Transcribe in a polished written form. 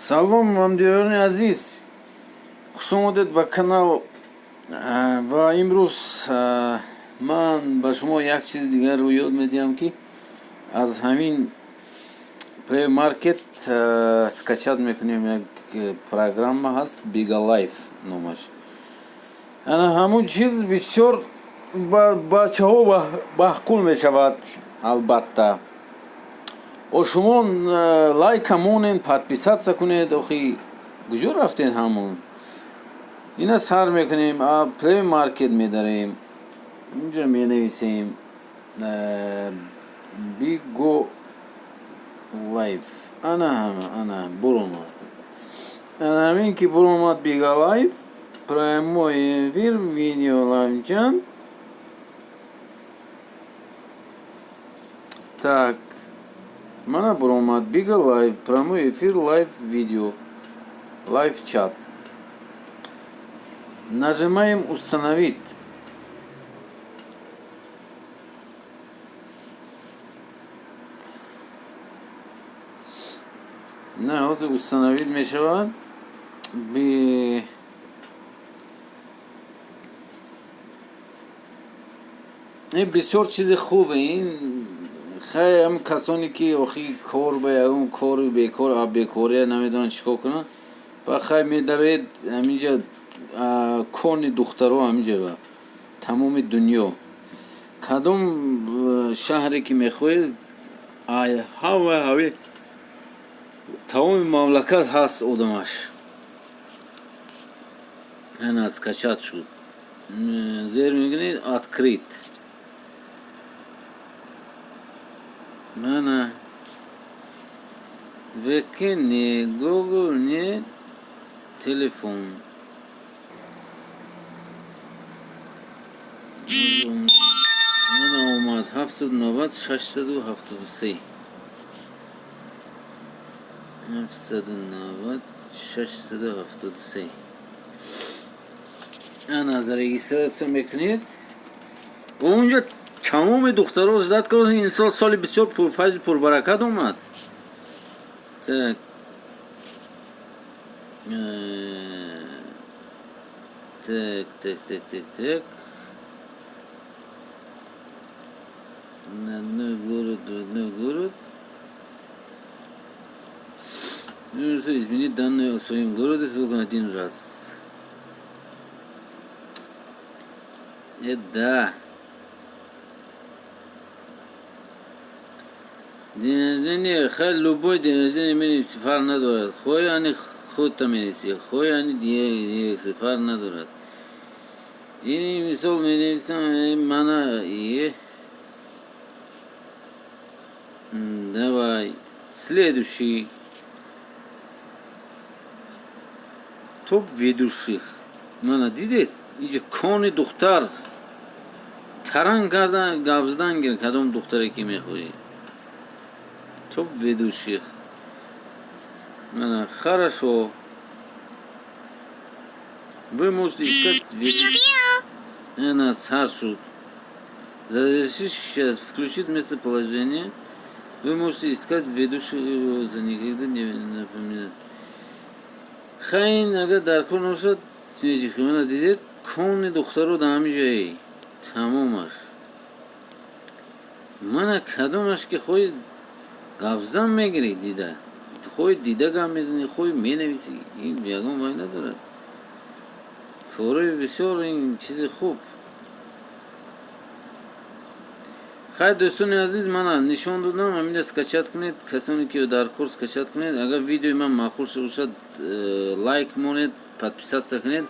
Салом, ҳамдиёрони азиз, хушомадед ба канал. Ва имрӯз ман ба шумо як чизи дигарро ёд медиҳам, ки аз ҳамин Play Market скачать мекунем. Як программа ҳаст, Bigo Live номаш. Ана ҳамун чиз бисёр ба бачаҳо маъқул мешавад, албатта. О, шумо лайка монед, подписаться кунед. Охи, куҷо рафтед ҳамон? Ина сар мекунем, Play Market медарем, инҷо менависем Bigo Live. Ана ҳама, ана буромад. Ана ҳамин ки буромад, Bigo Live, прямой эфир, видео, live chat. Так, мана буромад Bigo Live, прямой эфир, live видео, live chat. Нажимаем «Установить». На, ҳозир установить мешавад. Ин бисёр чизи хубе. Ин хай, ҳам касоне ки охи кор ба ягон кори бекор, бекория намедонанд чӣ кор кунанд, ба хай медаред ҳаминҷа, кони духтаро ҳаминҷа ба тамоми дунё, кадом шаҳре ки мехоҳед, ҳама ҳами тамоми мамлакат ҳаст одамаш. Ана, скачать шуд, зер мекунед, «Открыть». Мана, ВК не, Google не, телефон. Мана омад, 790 673, 790 673. Ана, зарегистрация мекунед, унҷо тамоми духтаро ждать кунед. Ин сол соли бисёр пурфайзу пурбаракат омад. Так, так, так, так, так, так, одной город, в одной город. Нужно изменить данные о своем городе только один раз. Это да. День рождения, хай, любой день рождения менависи, фарқ надорад. Хоҳи ани худта менависи, хоҳи ани дигаре, фарқ надорад. Ини мисол менависам, мана е. Давай. Следующий. Топ ведущих. Мана дидед, инҷа кони духтар. Таранг карда гап задан гир, кадом духтаре ки мехоҳӣ. Топ ведущих. Мана, хорошо. Вы можете искать ведущих. Ана, сар шуд. Разрешить сейчас включить местоположение. Вы можете искать ведущих за никогда не напоминать. Хайн, агар дар кор набошад, мана дидед, кони духтаро дар ҳамин ҷое тамомаш. Мана, кадомаш ки хоҳӣ, гап задан мегирӣ, дида. Хоҳӣ дида гап мезанӣ, хоҳӣ менависӣ. Ин ягон вай надорад. Корои бисёр, ин чизи хуб. Хай, дӯстони азиз, мана нишон додам, ҳамина скачать кунед, касоне ки дар кор, скачать кунед. Агар видеои ман маъқул бошад, лайк монед, подписаться кунед.